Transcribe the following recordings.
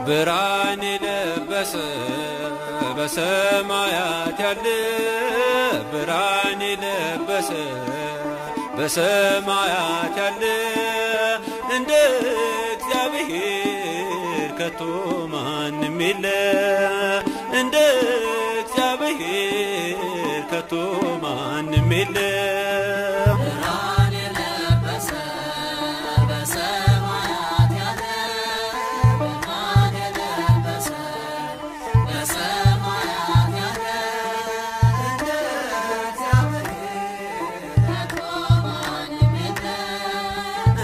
ብርሃን የለበሰ በሰማያት ያለ፣ ብርሃን የለበሰ በሰማያት ያለ፣ እንደ እግዚአብሔር ከቶ ማንም የለ፣ እንደ እግዚአብሔር ከቶ ማንም የለ። ብርሃን የለበሰ በሰማያት ያለ፣ ብርሃን የለበሰ በሰማያት ያለ፣ እንደ እግዚአብሔር ከቶ ማንም የለ፣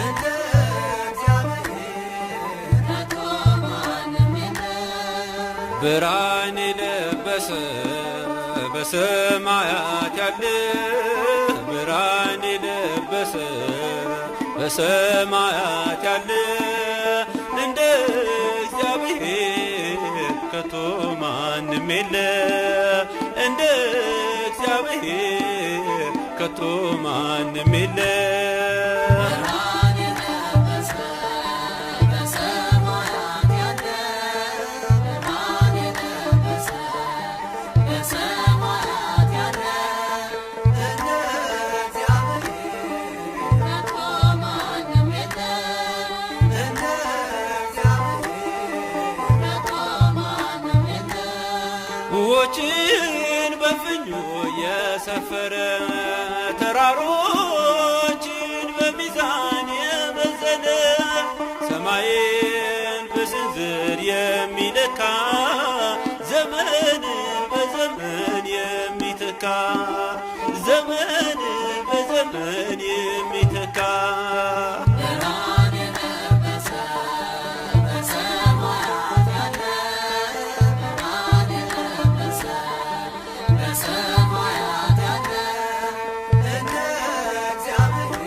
እንደ እግዚአብሔር ከቶ ማንም የለ። ብርሃን የለበሰ በሰማያት ያለ፣ ብርሃን የለበሰ በሰማያት ያለ፣ እንደ እግዚአብሔር ከቶ ማንም የለ፣ እንደ እግዚአብሔር ከቶ ማንም የለ። ብርሃን የለበሰ በሰማያት ያለ፣ ብርሃን የለበሰ በሰማያት ያለ፣ እንደ እግዚአብሔር ከቶ ማንም የለ፣ እንደ እግዚአብሔር ከቶ ማንም የለ። ውኆችን በፍኙ የሰፈረ፣ ተራሮችን በሚዛን የመዘነ፣ ሰማይን በስንዝር የሚለካ፣ ዘመንን በዘመን የሚተካ፣ ዘመንን በዘመን የሚተካ። ብርሃን የለበሰ በሰማያት ያለ፣ ብርሃን የለበሰ በሰማያት ያለ፣ እንደ እግዚአብሔር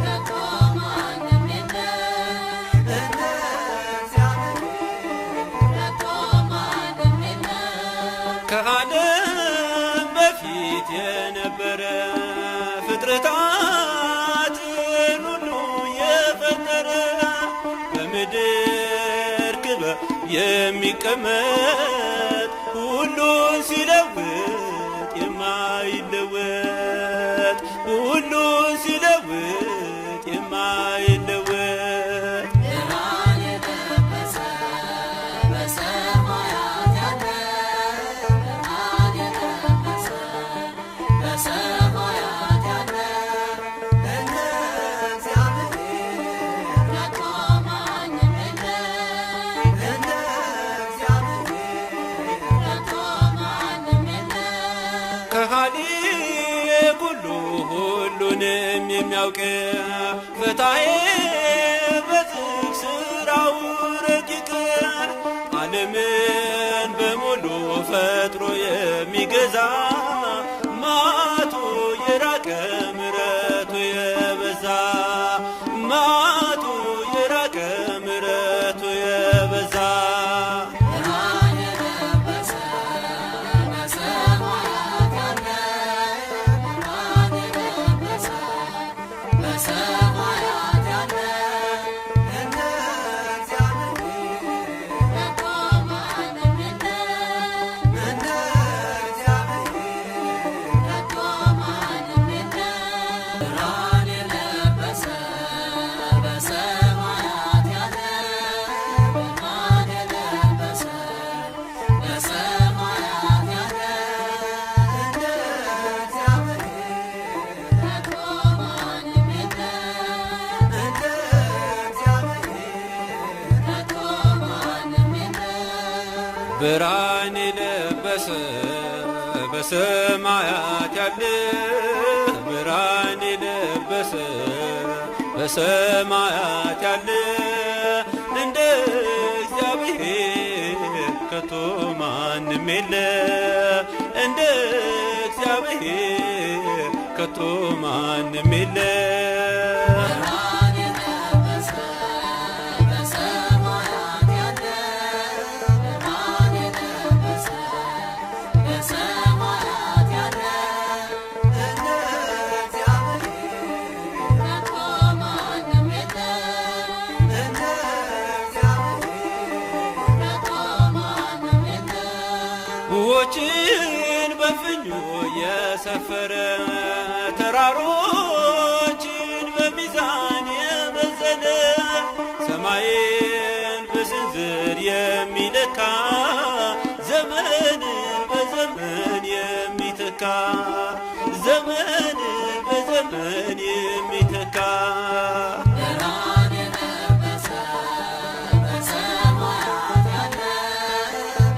ከቶ ማንም የለ፣ እንደ እግዚአብሔር ከቶ ማንም የለ። ከዓለም በፊት የነበረ፣ ፍጥረታትን ሁሉ የፈጠረ፣ በምድር ክበብ የሚቀመጥ፣ ሁሉን ሲለውጥ የማይለወጥ፣ ሁሉን ሲለውጥ የማይለወጥ። ብርሃን የለበሰ በሰማያት ያለ፣ ብርሃን የለበሰ በሰማያት ያለ፣ እንደ እግዚአብሔር ከቶ ማንም የለ፣ እንደ እግዚአብሔር ከቶ ማንም የለ። ከሃሊ ኩሉ ሁሉንም የሚያውቅ፣ ፈታዬ በጽድቅ ስራው ረቂቅ፣ ዓለምን በሙሉ ፈጥሮ የሚገዛ፣ ማቱ የራቀ ምሕረቱ የበዛ፣ ማቱ የራቀ ምሕረቱ የበዛ። ብርሃን የለበሰ በሰማያት ያለ፣ ብርሃን የለበሰ በሰማያት ያለ፣ እንደ እግዚአብሔር ከቶ ማንም የለ፣ እንደ እግዚአብሔር ከቶ ማንም የለ። ብርሃን የለበሰ በሰማያት ያለ፣ ብርሃን የለበሰ በሰማያት ያለ፣ እንደ እግዚአብሔር ከቶ ማንም የለ፣ እንደ እግዚአብሔር ከቶ ማንም የለ። ብርሃን የለበሰ በሰማያት ያለ፣ ብርሃን የለበሰ በሰማያት ያለ፣ እንደ እግዚአብሔር ከቶ ማንም የለ፣ እንደ እግዚአብሔር ከቶ ማንም የለ። ብርሃን የለበሰ በሰማያት ያለ፣ ብርሃን የለበሰ በሰማያት ያለ፣ እንደ እግዚአብሔር ከቶ ማንም የለ፣ እንደ እግዚአብሔር ባህርን በፍኙ የሰፈረ፣ ተራሮችን በሚዛን የመዘነ፣ ሰማይን በስንዝር የሚለካ፣ ዘመንን በዘመን የሚተካ፣ ዘመንን በዘመን የሚተካ። ብርሃን የለበሰ በሰማያት ያለ፣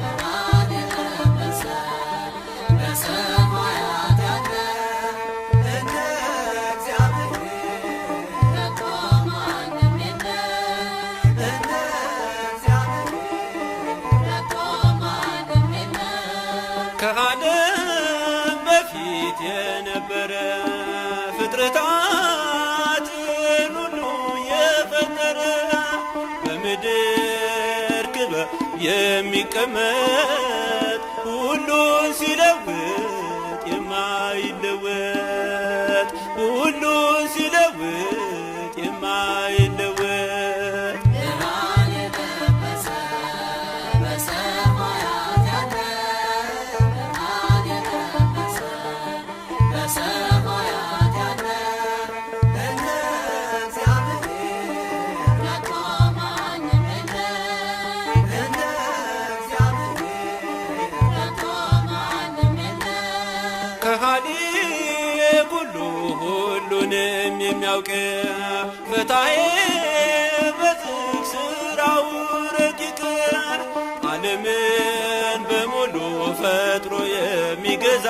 ብርሃን የለበሰ በሰማያት ያለ፣ እንደ እግዚአብሔር ከቶ ማንም የለም፣ እንደ እግዚአብሔር ከቶ ማንም የለም። ከዓለም በፊት የነበረ፣ ፍጥረታትን ሁሉ የፈጠረ፣ በምድር ክበብ የሚቀመጥ፣ ሁሉን ሲለውጥ የማይለወጥ፣ ሁሉን ሲለውጥ የማይለወጥ። ብርሃን የለበሰ በሰማያት ያለ፣ ብርሃን የለበሰ በሰማያት ያለ፣ እንደ እግዚአብሔር ከቶ ማንም የለም፣ እንደ እግዚአብሔር ከቶ ማንም የለም። ከሃሊ ኩሉ ሁሉንም የሚያውቅ፣ ፈታሔ በጽድቅ ስራው ረቂቅ፣ ዓለምን በሙሉ ፈጥሮ የሚገዛ።